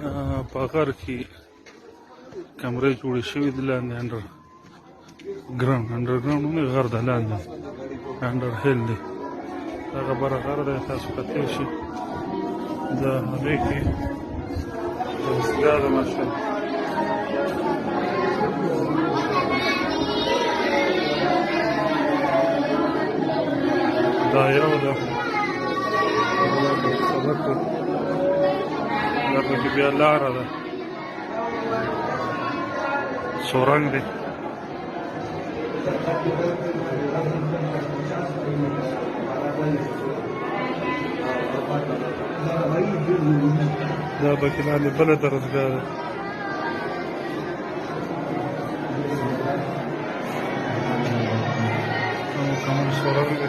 دا په غر کې کمرې جوړې شوې دي، لاندې انډرګراوند نه غر ده، لاندې انډر هیل دی. دغه بره غر دی، تاسو کتلی شئ. دا هغې کې درسګاه ده، ماشاءالله. دا یو ده، سړک دی، دا پکې بیا لاره ده، سورنګ دی. دا پکې لاندې بله درسګاه ده. دا مکمل سورنګ دی.